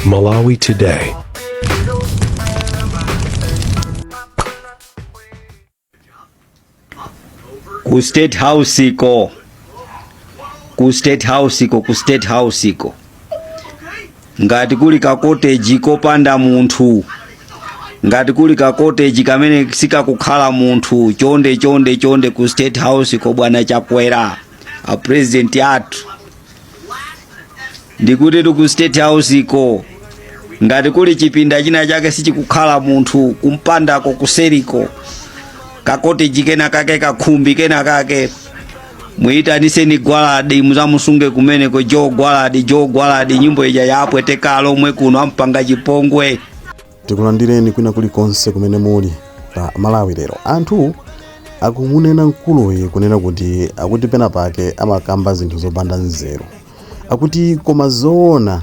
Malawi Today. Ku State House ko, ku State House ko, ku State House ko, ngati kuli ka cottage kopanda munthu, ngati kuli ka cottage kamene sikakukhala munthu, chonde chonde chonde, ku State House ko, bwana Chakwera, a president athu, ndikuti ku State House ko, ngati kuli chipinda china chake sichikukhala munthu, kumpandako, kuseriko, ka cottage kena kake, kakhumbi kena kake, muyitaniseni Gwaladi, muzamusunge kumeneko. Joe Gwaladi, Joe Gwaladi, nyimbo ija yapweteka lomwe kuno ampanga chipongwe. Tikulandireni kwina kulikonse kumene muli pa Malawi Lero. Anthu akumunena mkuluyi kunena kuti akuti pena pake amakamba zinthu zopanda nzeru. Akuti koma zoona,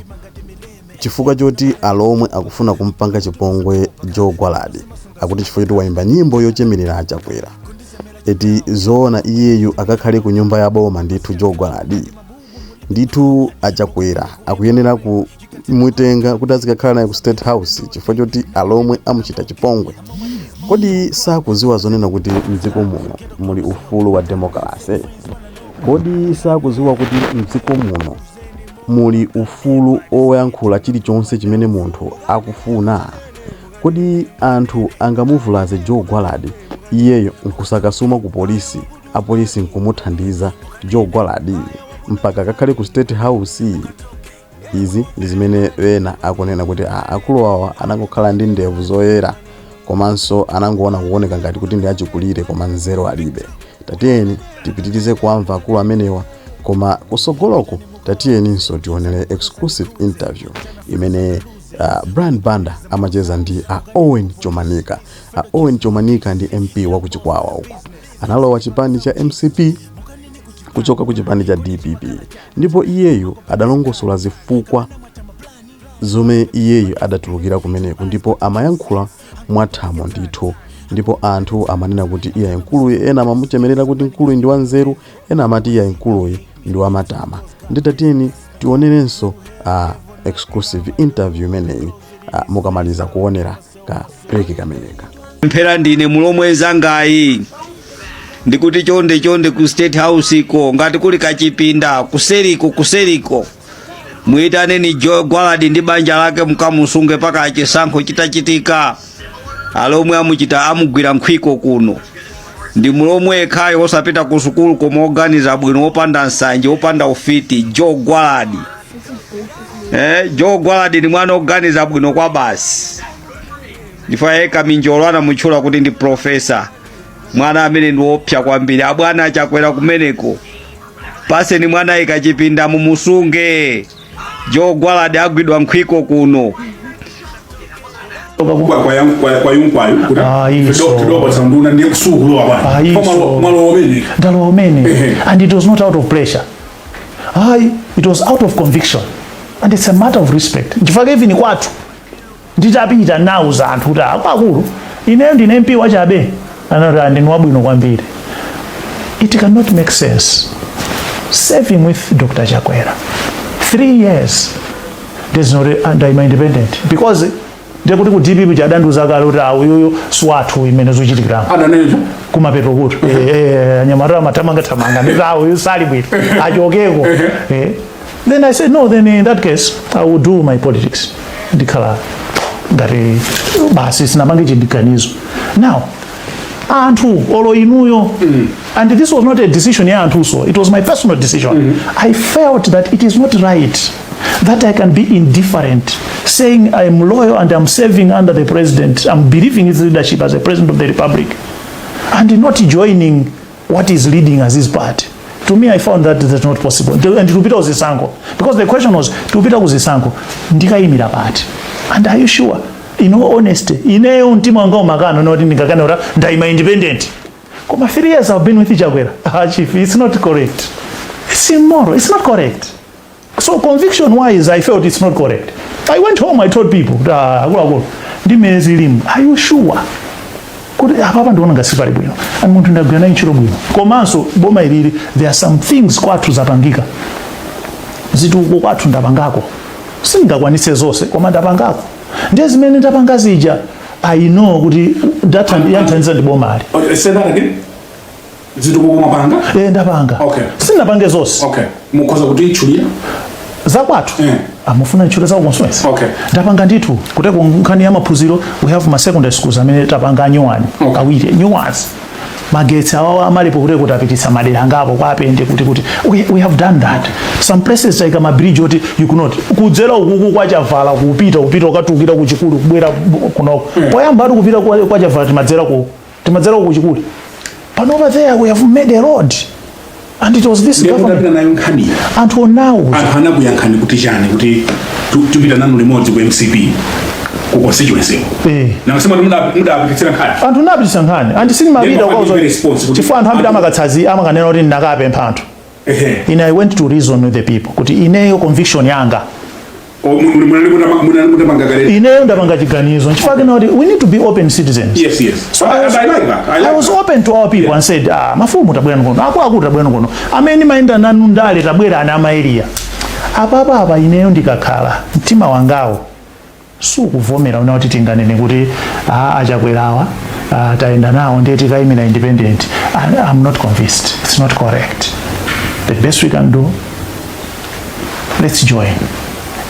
chifukwa choti alomwe akufuna kumpanga chipongwe Joe Gwaladi, akuti chifukwa choti wayimba nyimbo yochemerera aChakwera, eti zoona iyeyu akakhale ku nyumba ya boma? Ndithu Joe Gwaladi, ndithu aChakwera akuyenera kumutenga kuti azikakhala naye ku State House chifukwa choti alomwe amuchita chipongwe? Kodi sakuziwa zonena kuti mdziko muno muli ufulu wa demokrasi? Kodi sakuziwa kuti mdziko muno muli ufulu oyankhula chilichonse chimene munthu akufuna? Kodi anthu angamuvulaze Joe Gwaladi, iyeyo nkusakasuma ku polisi, apolisi nkumuthandiza Joe Gwaladi mpaka akakhale ku State House? Izi ndi zimene ena akunena kuti akulu awa anangokhala ndi ndevu zoyera, komanso anangoona kuoneka ngati kuti ndi achikulire, koma nzeru alibe. Tatiyeni tipitirize kuamva akulu amenewa, koma kusogoloko tatiyeninso tionere exclusive interview imene Brian Banda amacheza ndi a Owen Chomanika. A Owen Chomanika ndi MP wa kuChikwawa uku. Analowa chipani cha MCP kuchoka ku chipani cha DPP, ndipo iyeyu adalongosola zifukwa zomwe iyeyu adatulukira kumeneku, ndipo amayankhula mwathamo ndithu. Ndipo anthu amanena kuti iyayi, mkuluyi, ena amamuchemerera kuti mkuluyi ndi wanzeru, ena amati iyayi, mkuluyi ndi wamatama. Nditatiyeni tionerenso exclusive interview imeneyi mukamaliza kuonera ka break kameneka. Mphera ndine mulomwe zangayi, ndikuti chonde chonde, ku State House ko, ngati kuli kachipinda kuseriko, kuseriko, muyitaneni Joe Gwaladi ndi banja lake, mukamusunge paka chisankho chitachitika. Alomwe amuchita, amugwira nkhwiko kuno. Ndi mulomwe yekhayo osapita ku sukulu koma oganiza bwino, opanda nsanje, opanda ufiti, Joe Gwaladi. Joe Gwaladi ndi mwana oganiza bwino kwa basi. Ndifa yeka Minjolo anamutchula kuti ndi professor. Mwana amene ndi wopsa kwambiri. Abwana aChakwera kumeneko, paseni mwana ikachipinda mumusunge. Joe Gwaladi agwidwa nkhwiko kuno. Kwa yunkwayo kuti Ah, iso. Tidopatsa nduna, ndiye kusukulowa bwana. Ah, iso. Mwalo wamene Ndalowa umene. And it was not out of pressure. Ayi, it was out of conviction and it's a matter of respect. Nchifukwa even kwathu nditapita nauza anthu kuti, "Akuluakulu, ineyo ndine MP wachabe." Anati, "Ah, ndinu wabwino kwambiri." It cannot make sense serving with Dr. Chakwera 3 years, there's no, and I'm independent, because ndekuti ku DPP chadandiuza kale kuti ah, uyuyu siwathu, imene zochitikiramo. Adanecho. Kumapeto kuti anyamata amathamanga-thamanga, nditi ah, uyu sali bwino, achokeko. Then I said, "No, then in that case I will do my politics." Ndikhala ngati basi sinamange chiganizo. Now anthu olo inuyo, and this was not a decision ya anthuso, it was my personal decision. I felt that it is not right that I can be indifferent, saying I'm loyal and I'm serving under the president, I'm believing his leadership as a president of the republic, and not joining what is leading as his party. To me, I found that that's not possible. And tupita kuzisankho, because the question was, tupita kuzisankho, ndikayimira party, and are you sure? In all honesty, ineyo mtima wanga umakana noti ndingakana kuti ndayima independent, koma 3 years I've been with Chakwera. Ah, chief, it's not correct, it's immoral, it's not correct. So conviction wise, I felt it's not correct. I went home, I told people, "Ah, akuluakulu, ndimene zilimu, are you sure kuti apapa ndiona ngati sipali bwino? And munthu ndagwira naye ntchito bwino, komanso boma ilili, there are some things kwathu zapangika, zitukuko kwathu ndapangako." Sindingakwanitse zonse, koma ndapangako. Ndiye zimene ndapanga zija, I know kuti yandithandiza ndi bomali. Okay, say that again. Zitukuko mwapanga? Eh, ndapanga. Sindinapange zonse. Okay, mukhoza kutitchulira? Zakwathu? Eh. Amufuna ntchito za constituency? Okay. Ndapanga ndithu. Kuteko nkhani ya maphunziro, we have ma secondary schools amene tapanga new one, awiri new ones. Magetsi awawa amalipo kuteko, tapititsa madera angapo kwa Apende, kuti we have done that. Some places taika ma bridge oti you could not kudzera ukuku kwa Chavala, kupita ukatukira kuchikulu, kubwera kunoko. Poyamba ati kupita kwa Chavala timadzera ku Chikuli. Panopa there we have made a road and it was this Ndiye government. mutapita nayo nkhaniyi, Anthu onawo, anthu anakuyankhani kuti chani, kuti tupita nanu limodzi ku MCP ku constituency? Nakasema mudapititsira nkhani? Anthu napitisa nkhani and sindimapita Then kwa what response chifukwa anthu ambiri amakatsazi, amakanena kuti ndinakapempha anthu. Ine I went to reason with the people kuti ineyo conviction yanga, O, munali mutapanga kale. Ineyo ndapanga chiganizo. Nchifukwa kena kuti we need to be open citizens. So I like that. I like I was that. open to our people and said, "Ah, mafumu tabwera kuno, akuluakulu tabwera kuno, amene mayenda nanu ndale tabwera, ana amaeriya apapa apa. Ineyo ndikakhala mtima wangawo sukuvomera una kuti tinganene kuti, ah, achakwerawa, ah, tayenda nawo, ndiye tikayimira independent. I'm not convinced it's not correct. The best we can do, let's join.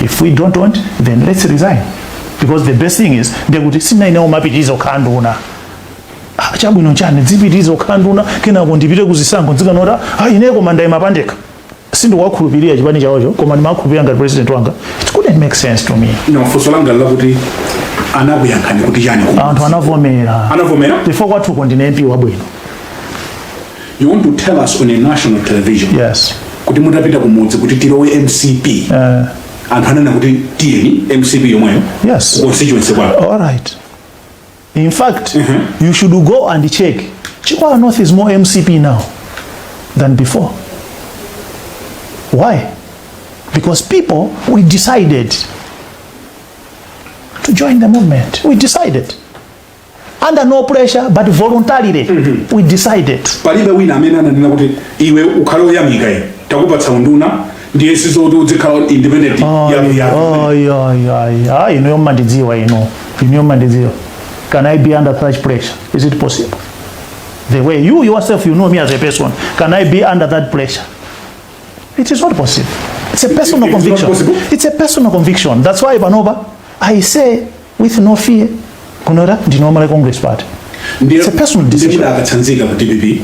If we don't want, then let's resign, because the best thing is ndekuti sinainewo mapitiriza kukhala nduna. Ah, chabwino chani dzipitiriza kukhala nduna, kenako ndipite kuzisankho nzikanota, ah, ine koma ndayima pandekha, sindikuwakhulupirira chipani chawocho, koma ndimakhulupirira ngati president wanga. It couldn't make sense to me. No, funso langa lakuti anakuyankhani kuti chani Anthu anavomera. Anavomera? Before kwathuko ndine MP wabwino. You want to tell us on a national television Yes. kuti mutapita kumudzi kuti tilowe MCP, anthu anena kuti tiyeni MCP yomweyo Yes. ku constituency kwako? All right, in fact, you should go and check. Chikwawa North is more MCP now than before. Why? Because people, we decided to join the movement. We decided under no pressure, but voluntarily we decided. Palibe wina amene ananena kuti iwe ukhale oyamika, iwe takupatsa unduna, ndiye sizoti uzikhala independent ya Ay, ay, ay, ay, inuyo mmandidziwa, inu inuyo mmandidziwa. Can I be under such pressure? Is it possible? The way you yourself, you know me as a person, can I be under that pressure? It is not possible. It's a personal It is not conviction. possible? It's a personal conviction. That's why panopa I say with no fear kunora ndine wa Malawi Congress Party. It's a personal decision. Ndiye mudakatsanzika ku DPP?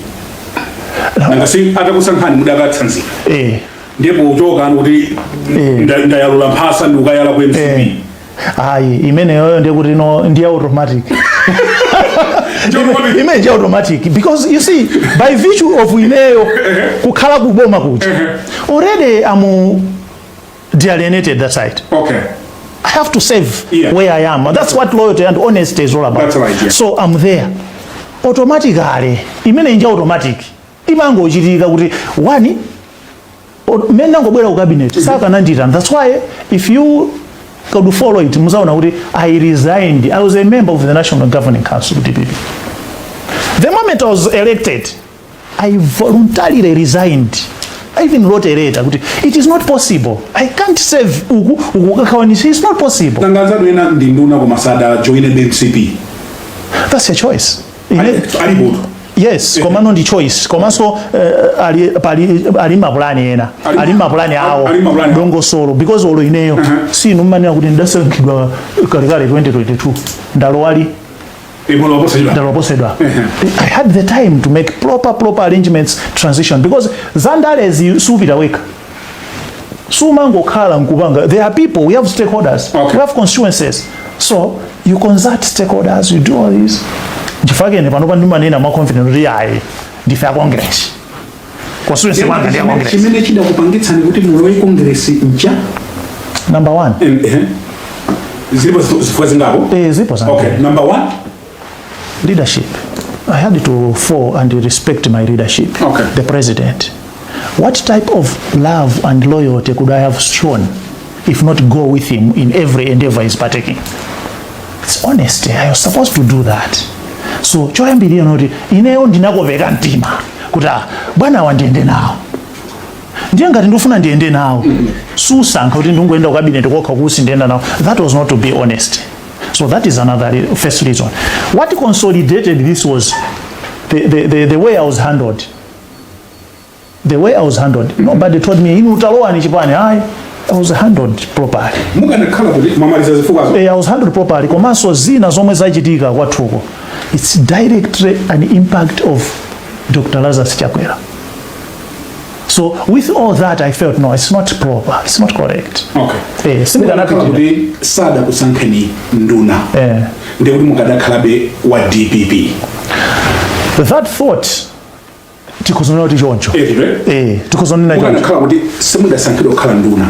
Nanga si atakusankhani mudakatsanzika? Eh. Ndiye pochoka anu kuti ndayalula mphasa ndi ukayala ku MCP? Eh. Ayi, imeneyoyo ndiye kuti no, ndiye automatic. Imene ndi automatic because you see, by virtue of ineyo kukhala kuboma kuja, already I'm dealienated that side. I have to save where I am. That's what loyalty and honesty is all about. That's right, yeah. So I'm there automatically. Imene nja automatic imangochitika kuti one mmene ndangobwera ku cabinet sakananditana. That's why if you could follow it, muzaona kuti I resigned. I was a member of the National Governing Council, DPP. The moment I was elected, I voluntarily resigned. I even wrote a letter kuti it is not possible. I can't save uku uku kakhawanisa. It's not possible. Nanga anzanu ena ndi nduna koma sada join MCP? That's a choice. Alipo. Yes, komano ndi choice. Komanso ali pali ali mapulani ena. Ali mapulani awo. Ali mapulani awo. Dongosolo, because olo ineyo sinu mmanena kuti ndasankhidwa kalekale 2022, ndalowali Imolo waposedwa. Ndaloposedwa. I had the time to make proper arrangements, transition, because zandalezi supita wekha, sumangokhala nkupanga. There are people, we have stakeholders, we have constituencies, so you consult stakeholders, you do all this. Nchifukwa ine panopa ndimanena mwa confident kuti ayi, ndife a Congress, constituency mwanga ndi ya Congress. Chimene chidakupangitsani kuti mulowe Congress ncha? Number one, Zilipo zifukwa zingapo? Eh, zipo zambiri. Okay, number one? Leadership. I had to follow and respect my leadership, the president. What type of love and loyalty could I have shown if not go with him in every endeavor he's partaking? It's honesty. I was supposed to do that. So choyambirira noti ineyo ndinakopeka mtima kuti, ah, bwana wandiende nawo. Ndiye ngati ndikufuna ndiyende nawo, susankha kuti ndingoyenda ku cabinet kokha kusi ndiyenda nawo. That was not to be honest. So that is another first reason. What consolidated this was the way I was handled. The way I was handled, nobody told me, "Inu talowani chipani." I was handled properly. Mukanakhala kuti mwamaliza zifukwazo? I was handled properly. Komanso zina zomwe zachitika kwathuko, it's directly an impact of Dr. Lazarus Chakwera. So with all that, I felt, no, it's not proper, it's not correct. Okay. Sindikanapitira. Mukanakhala kuti sadakusankheni nduna, ndiye kuti mukadakhalabe wa DPP? That thought, tikhozonena kuti choncho. Etiwe. Tikhozonena choncho. Mukanakhala kuti simudasankhidwe kukhala nduna,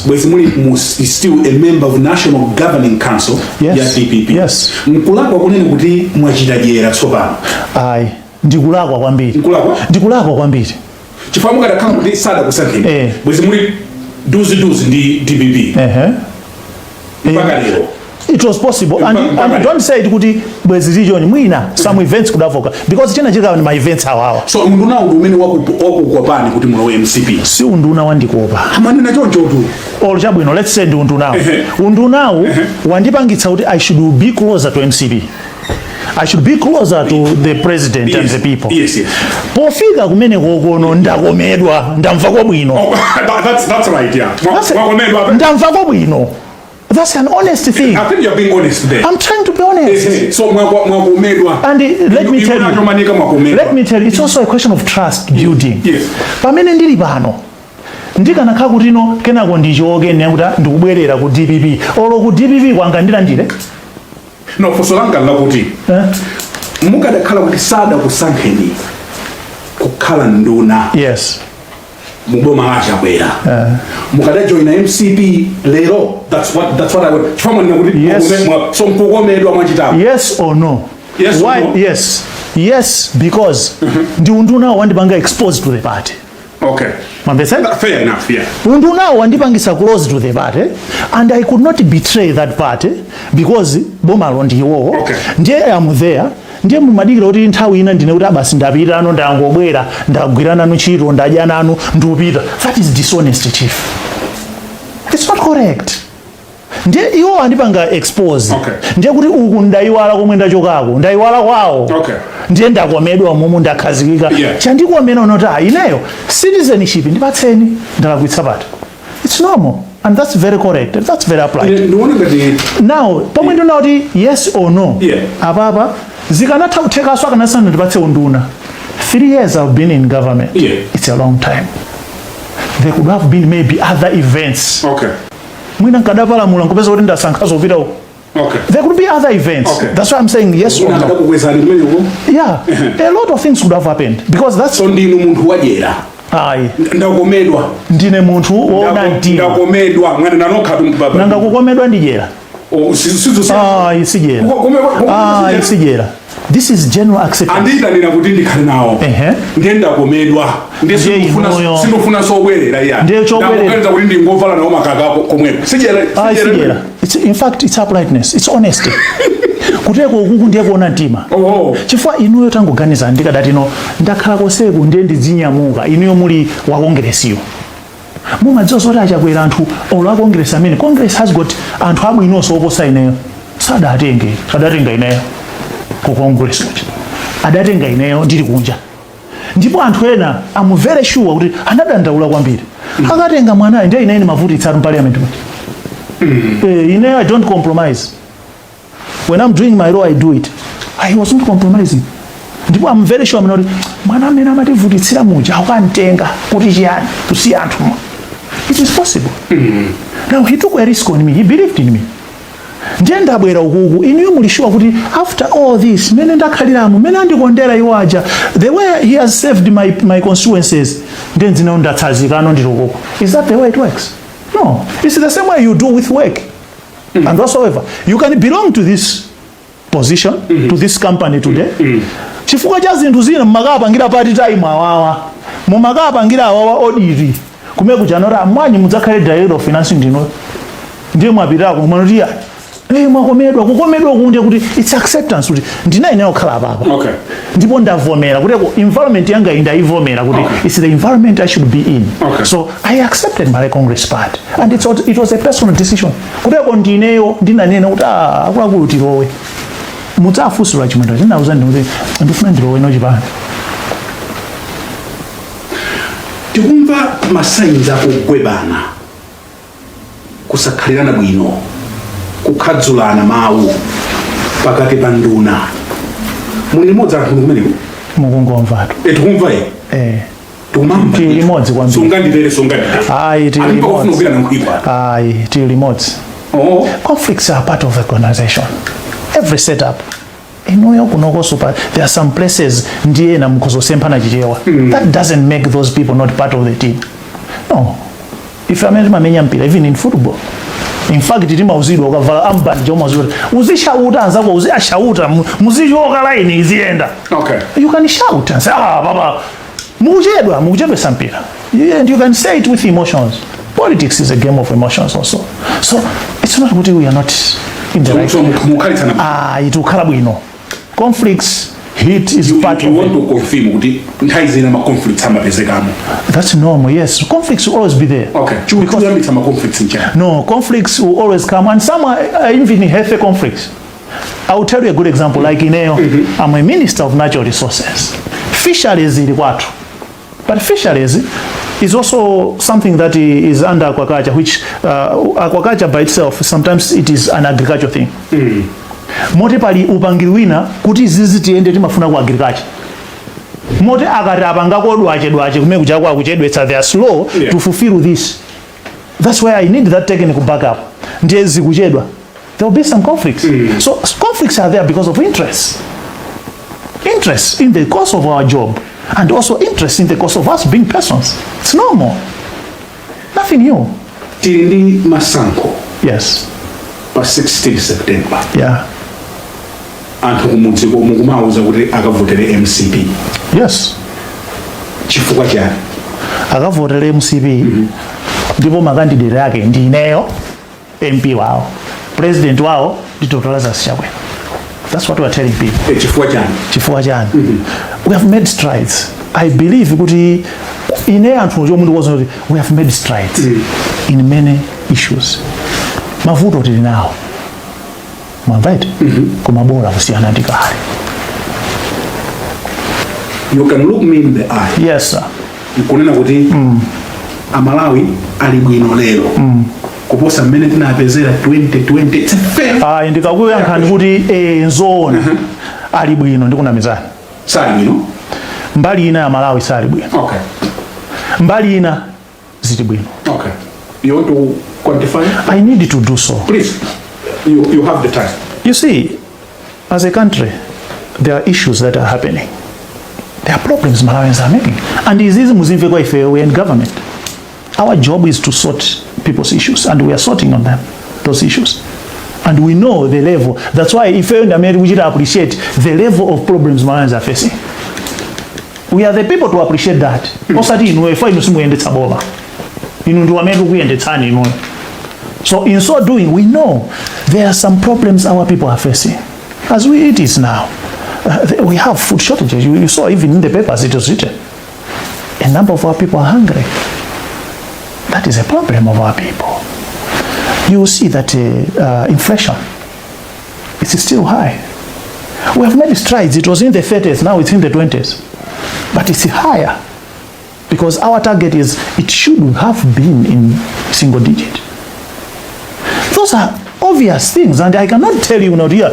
bwezi muli still a member of National Governing Council ya DPP? Yes. Nkulakwa kunene kuti mwachita dyera tsopano? Ayi, ndikulakwa kwambiri. Nkulakwa? Ndikulakwa kwambiri. Chifukwa mukadakhala kuti sadakusankheni, bwezi muli duziduzi ndi DPP mpaka lero. It was possible Mpaka and don't say it kuti bwezi lichoni, mwina some events could have occurred, because china chika ni ma events awawa. So unduna undi umene wakukopani kuti mulowe MCP? Si unduna wandikopa. Amanena chonchotu. Olo chabwino, let's say ndi undunawu. Undunawu wandipangitsa kuti I should be closer to MCP, I should be closer to the president and the people. Pofika kumene kokono, ndakomedwa, ndamva bwino. Oh, that's right, yeah. Mwakomedwa. Ndamva bwino. That's an honest thing. I think you're being honest there. I'm trying to be honest. So mwakomedwa. And let me tell you, Chomanika mwakomedwa. let me tell you, it's also a question of trust building. Pamene ndili pano, ndikanakhala kuti ino kenako ndichoke, ndikuti ndikubwerera ku DPP, olo ku DPP kwanga ndilandire? No, funso langa lakuti Eh? mukadakhala kuti sadakusankheni kukhala nduna muboma la Chakwera, mukadajoina MCP lero? That's what I would, chifukwa mwanena kuti Yes. so mkukomedwa mwachitapo. Yes or no? Yes or Why? no? Yes, because ndi undunawo wandipanga exposed to the party. Mwamvetsa? Fair enough, yeah. Undunawo wandipangisa close to the party and I could not betray that party because bomalo ndiwowo. Ndiye am there, ndiye mumadikira kuti nthawi ina ndine kuti abasi ndapita ano, ndangobwera, ndagwira nanu ntchito, ndadya nanu, ndikupita. That is dishonest, chief. It's not correct. Ndiye iwo andipanga expose. Ndiye kuti uku ndayiwala komwe ndachokako, ndayiwala kwawo. Ndiye ndakomedwa mumu, ndakhazikika. Chandikomera unoti, ah, ineyo citizenship ndipatseni, ndalakwitsa pati? It's normal and that's very correct, that's very upright. Ine ndiona ngati Now pomwe ndina kuti yes or no, apapa zikanatha kuthekaso akanasana ndipatse unduna. 3 years I've been in government. It's a long time. There could have been maybe other events. Mwina nkadapalamula nkupeza kuti ndasankha zopita uko. There could be other events. That's why I'm saying yes or no. Akadakukwezani kumeneko. Yeah, a lot of things could have happened because that's So ndinu munthu wadyera? Ayi. Ndakomedwa. Ndine munthu woona mtima. Ndakomedwa, mwana nanokha. Nanga kukomedwa ndidyera? Ayi, sidyera. Ayi, sidyera. This is general acceptance. Andiyitanira kuti ndikhale nawo. Ndiye ndakomedwa, ndiye Ndiye inuyo. sindofuna sobwerera iya. Ndiye chobwerera. Ndakuganiza kuti ndingovala nawo makaka ako komweko, sidyera. Ayi, sidyera. In fact, it's uprightness, it's honesty. Kuteko ukuku ndiye kuona mtima. Chifukwa inuyo tangoganiza, ndikadati no, ndakhala koseku, ndiye ndidzinyamuka, inuyo muli wa kongresiyo, mumadziwa zoti aChakwera anthu olo a Congress amene Congress has got anthu abwinonso oposa ineyo, sadatenge, adatenga ineyo ku Congress kuja, adatenga ineyo ndili kunja. Ndipo anthu ena, I'm very sure kuti anadandaula kwambiri akatenga mwanayo. Ndiye ineyo ndimavutitsa mu parliament muja. Ineyo I don't compromise. When I'm doing my role, I do it. I was not compromising. Ndipo I'm very sure amene kuti mwana amene amativutitsira muja akukantenga kuti chiyani, kusiya anthu. It is possible. Now he took a risk on me. He believed in me. Ndiye ndabwera ukuku, inuyo muli sure kuti after all this mene ndakhaliramo, mene andikondera iwo aja, the way he has saved my constituencies, ndiye nzinayo ndatsazikano ndili ukuku? Is that the way it works? No. It's the same way you do with work and whatsoever. You can belong to this position, to this company today, chifukwa cha zinthu zina mumakapangira part time awawa, mumakapangira awawa audit kumene kujanora amwanyi, mudzakhale director of finance ndino. Ndiye mwapitako mwanoti ya Mwakomedwa, kukomedwa kunde kuti it's acceptance kuti ndinayenera kukhala apapa. Ndipo ndavomera kuti environment yanga iyi ndayivomera kuti it's the environment I should be in. So I accepted Malawi Congress Party and it was a personal decision. Kuteko ndineyo ndinanena kuti, ah, akuluakulu, tilowe. Mudzafunsira Chimwendo, ndinauza ndi kuti ndifuna ndilowe no chipani. Tikumva ma signs akugwebana, kusakhalirana bwino, kukhadzulana mawu pakati pa nduna. Muli limodzi anthu kumeneko? Mukungomvatu. Tikumva e. Tikumamva. Tili limodzi kwambiri. Sunganditere, sunganditere. Ayi, tili Alipo kufuna limodzi. kugwirana nkhwikwa. Ayi, tili limodzi. Conflicts are part of organization, every setup. Inuyo kunokoso pa there are some places ndiye na mukhozosemphana Chichewa. That doesn't make those people not part of the team, no. Ife amene timamenya mpira, even in football, in fact timauzidwa ukavala armband, chomauzidwa kuti uzishauta anzako, uziashauta, muzichoka, line iziyenda. You can shout and say, "Ah, baba, mukuchedwa, mukuchedwesa mpira." Yeah, and you can say it with emotions. Politics is a game of emotions also, so it's not kuti we are not in the right. So mukhalitsana? Ah, itikukhala bwino. Conflicts, heat is part You of want it. To confirm kuti nthawi zina ma conflicts amapezekamo? That's normal, yes. Conflicts will always be there. Chikuyambitsa ma conflicts nchani? No, conflicts will always come, and some are even healthy conflicts. I will tell you a good example. Like ineyo, I'm a minister of natural resources. Fisheries ili kwathu, but fisheries is also something that is under aquaculture, which aquaculture by itself, sometimes it is an agriculture thing. Moti pali upangiri wina kuti izizi tiyende, timafuna ku agriculture, moti akati apangako dwache dwache kumene kuja kwakuchedwetsa, they are slow to fulfill this. That's why I need that technical backup. Ndiye zikuchedwa, there will be some conflicts. So conflicts are there because of interests, interest in the course of our job and also interest in the course of us being persons. It's normal, nothing new. Tili ndi masankho pa 16 September. Anthu kumudzi mukumawuza kuti akavotere MCP? Yes. Chifukwa chani? Akavotere MCP, ndipo ma candidate ake ndi ineyo MP wawo, president wawo ndi Dr Lazarus Chakwera. That's what we are telling people. Chifukwa chani? Chifukwa chani? We have made strides. I believe kuti ine anthu chomwe ndikuwuza kuti we have made strides in many issues. Mavuto tili nawo, mwamva iti, koma bola kusiyana ndi kale. You can look me in the eye Yes, sir. nkunena kuti Amalawi ali bwino lero kuposa mmene tinapezera 2020? It's a fair Ayi, ndikakuyankhani kuti nzoona ali bwino, ndikunamizani. Sali bwino? Mbali ina ya Malawi sali bwino. Mbali ina zili bwino. Okay, you want to quantify? I need to do so. Please, you have the time. You see, as a country, there are issues that are happening. There are problems Malawians are making. And izizi muzimve kwa ife, we are in government. Our job is to sort people's issues, and we are sorting on them, those issues. And we know the level. That's why ife ndamene tikuchita appreciate the level of problems Malawians are facing. We are the people to appreciate that. Osati inuyo, ife inu simuyendetsa boma. Inu ndi wamene tikuyendetsani inuyo. So in so doing, we know there are some problems our people are facing. As it is now, we have food shortages. You saw even in the papers it was written. A number of our people are hungry. That is a problem of our people. You will see that inflation is still high. We have made strides. It was in the 30s, now it's in the 20s. But it's higher because our target is it should have been in single digit. Those are obvious things, and I cannot tell you not here.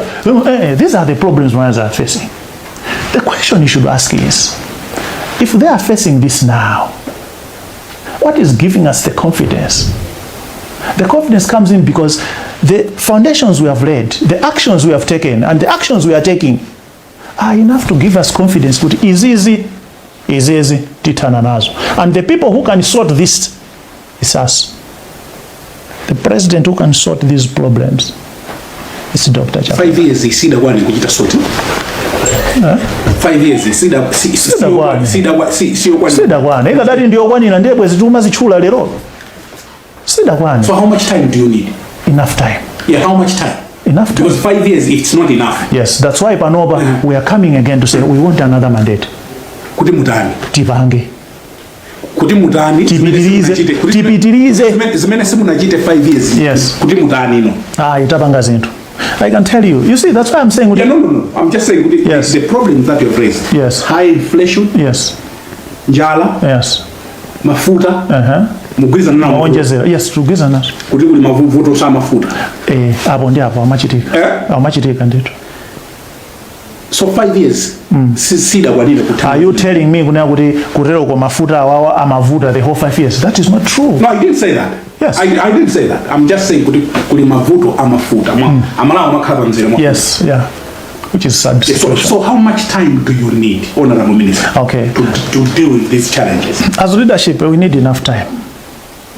These are the problems Malawians are facing. The question you should ask is, if they are facing this now, what is giving us the confidence? The confidence comes in because the foundations we have laid, the actions we have taken, and the actions we are taking are enough to give us confidence kuti izizi izizi tithana nazo. And the people who can sort this is us. The president who can sort these problems is Dr. Chakwera. 5 years sidakwane kuchita sort? 5 years sida Sidakwane. siyokwana? Sidakwane. Ikadati ndiyokwanira, ndiye bwezi tikumazitchula lero. Sidakwane. So how much time do you need? Enough time. Yeah, how much time? Enough time. Because 5 years, it's not enough. Yes, that's why panopa we are coming again to say we want another mandate. Kuti mutani? Tipange. Kuti mutani? Tipitirize. Tipitirize. Zimene simunachite 5 years. Yes. Kuti mutani ino? Ah, itapanga zinthu. I can tell you. You see, that's why I'm saying Yeah, no. I'm just saying kuti the problems that you have raised. High inflation, njala, mafuta, mugwirizana nawo? Maonjezera. Yes, tugwirizana nazo. Kuti kuli mavuto sa mafuta. Eh, apo ndi apo amachitika. Eh? Amachitika ndithu. So 5 years sidakwanire kutha. Are you telling me kunena kuti kuteroko mafuta awawa amavuta the whole 5 years? That is not true. No, I didn't say that. Yes. I didn't say that. I'm just saying kuti kuli mavuto amafuta. Amalawi amakhala pamzere mwa. Yes, yeah. Which is sad So, situation. so how much time do you need, Honorable Minister, to deal with these challenges? As leadership, we need enough time.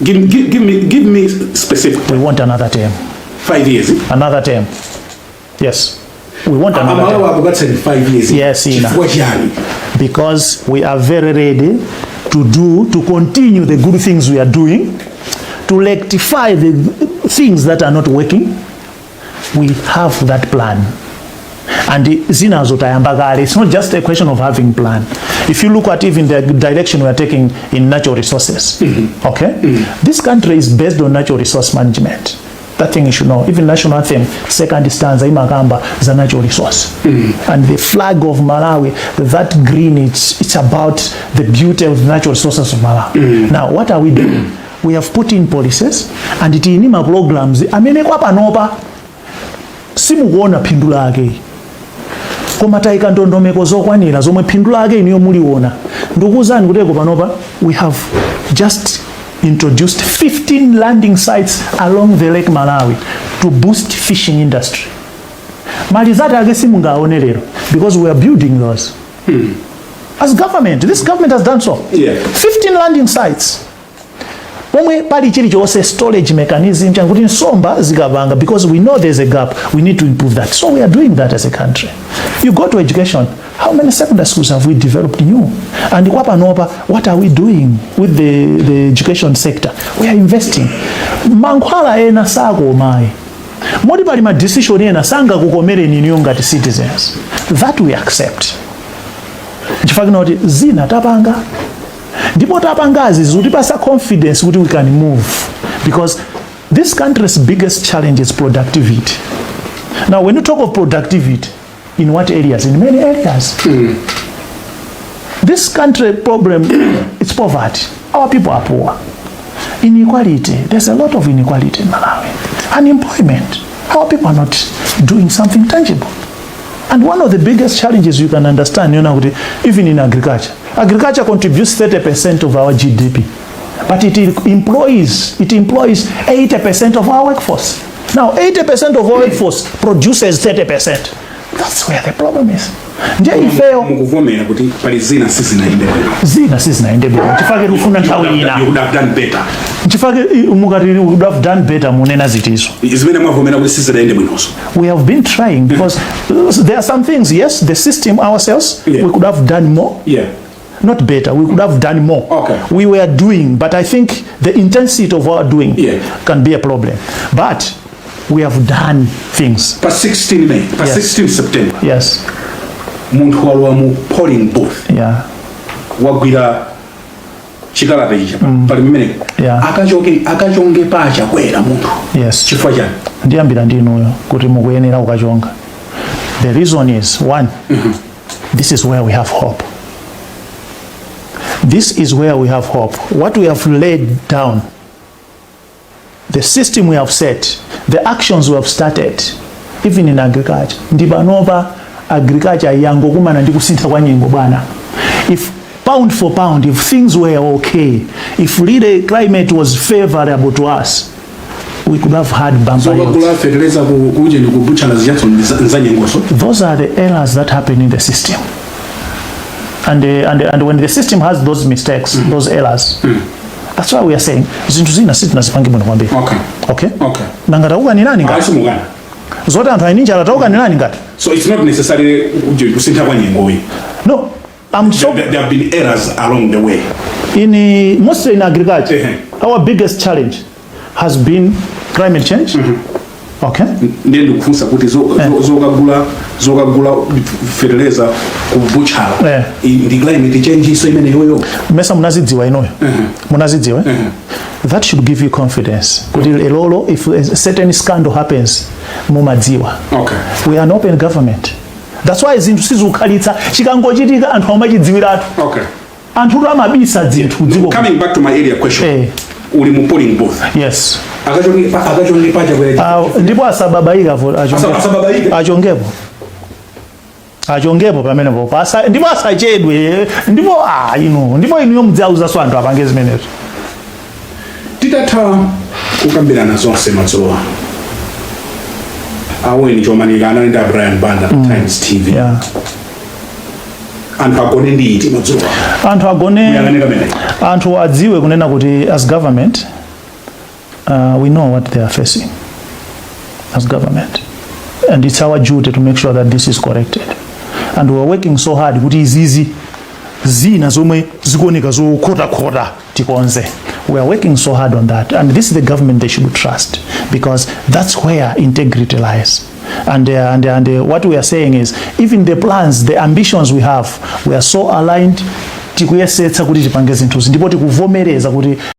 Give me specific. We want another term. 5 years. Another term. Yes. We want another Amalawi term. akupatseni 5 years. Yes, ina. Chifukwa chani? Because we are very ready to continue the good things we are doing, to rectify the things that are not working. We have that plan. And zinazo tayamba kale. It's not just a question of having plan. If you look at even the direction we are taking in natural resources, okay? This country is based on natural resource management. That thing you should know. Even national anthem, second stanza, imakamba za natural resource. And the flag of Malawi, that green, it's about the beauty of the natural resources of Malawi. Now, what are we doing? We have put in policies and tili ma programs amene kwa panopa simukuona phindu lake, koma tayika ndondomeko zokwanira zomwe phindu lake iniyo muliona. Ndikuwuzani kuteko panopa we have just introduced 15 landing sites along the Lake Malawi to boost fishing industry. Ma results ake simungaone lero because we are building those as government. This government has done so. 15 landing sites pomwe pali chilichonse, storage mechanism, chakuti nsomba zikapanga, because we know there's a gap, we need to improve that. So we are doing that as a country. You go to education, how many secondary schools have we developed new? And kwa panopa, what are we doing with the education sector? We are investing. Mankhwala ena sakomayi, moti pali ma decision ena sangakukomereni iniyo ngati citizens. That we accept, nchifukwa kuti zina tapanga, ndipo tapangazi zikutipasa confidence kuti we can move, because this country's biggest challenge is productivity. Now, when you talk of productivity, in what areas? In many areas. This country problem is poverty. Our people are poor. Inequality, there's a lot of inequality in Malawi. Unemployment, our people are not doing something tangible. And one of the biggest challenges you can understand, even in agriculture, agriculture contributes 30% of our GDP, but it employs 80% of our workforce. Now, 80% of our workforce produces 30%. That's where the problem is. Ndiye ifeyo Mukuvomera kuti pali zina sizinayende bwino? Zina sizinayende bwino, chifukwa tikufuna nthawi ina. You could have done better. Chifukwa mukati we would have done better, munena zitizo? Zimene mwavomera kuti sizinayende bwinonso. We have been trying, because there are some things, yes, the system ourselves, we could have done more. Not better, we could have done more. We were doing, but I think the intensity of our doing can be a problem, but we have done things. Pa 16 May, pa 16 September, munthu walowa mu polling booth, wagwira chikalata ichi pali mmene akachoke, akachonge pa Chakwera munthu. Chifukwa chani? Ndiyambira ndinuyo kuti mukuyenera kukachonga. The reason is, one, this is where we have hope. This is where we have hope. What we have laid down, the system we have set, the actions we have started, even in agriculture. Ndi panopa agriculture yangokumana ndi kusintha kwa nyengo, bwana. If pound for pound, if things were okay, if really climate was favorable to us, we could have had bumper yields. Zokagula fertilizer ku kuje ndi ku butchery Jackson nzanyengoso? Those are the errors that happen in the system, and when the system has those mistakes, those errors, that's why we are saying zinthu zina sitinazipange bwino kwambiri. Okay. Nanga taukanirani ngati Asimukana. Zoti anthu ali njala, taukanirani ngati? So it's not necessarily kuje kusintha kwa nyengoyi. No, I'm so There have been errors along the way. In mostly in agriculture, our biggest challenge has been climate change. Ndiye ndikufunsa kuti zokagula fertilizer ku butchala ndi climate change iso imeneyoyo? Mesa munazidziwa inuyo? Munazidziwa, eh? That should give you confidence kuti elolo if a certain scandal happens, mumadziwa. We are an open government. That's why zinthu sizikukhalitsa. Chikangochitika, anthu amachidziwiratu. Anthu amabisa zinthu dziko. Coming back to my earlier question, uli mu polling booth. Yes. Akachonge pacha kwera. Ndipo asababaika Asababaike? Achongepo, achongepo pamenepo. Ndipo asachedwe. Ndipo inu, ndipo inuyo mudziauzaso anthu apange zimenezo. Titatha kukambirana zonse madzulo ano, aweni Chomanika anali ndi a Brian Banda, Times TV. Anthu agone ndi iti madzulo ano? Anthu agone Muyang'ane kamene. Anthu adziwe kunena kuti as government, we know what they are facing as government, and it's our duty to make sure that this is corrected, and we are working so hard kuti izizi zina zomwe zikuoneka zokhotakhota tikonze. We are working so hard on that, and this is the government they should trust, because that's where integrity lies. And what we are saying is, even the plans, the ambitions we have, we are so aligned. Tikuyesetsa kuti tipange zinthuzi ndipo tikuvomereza kuti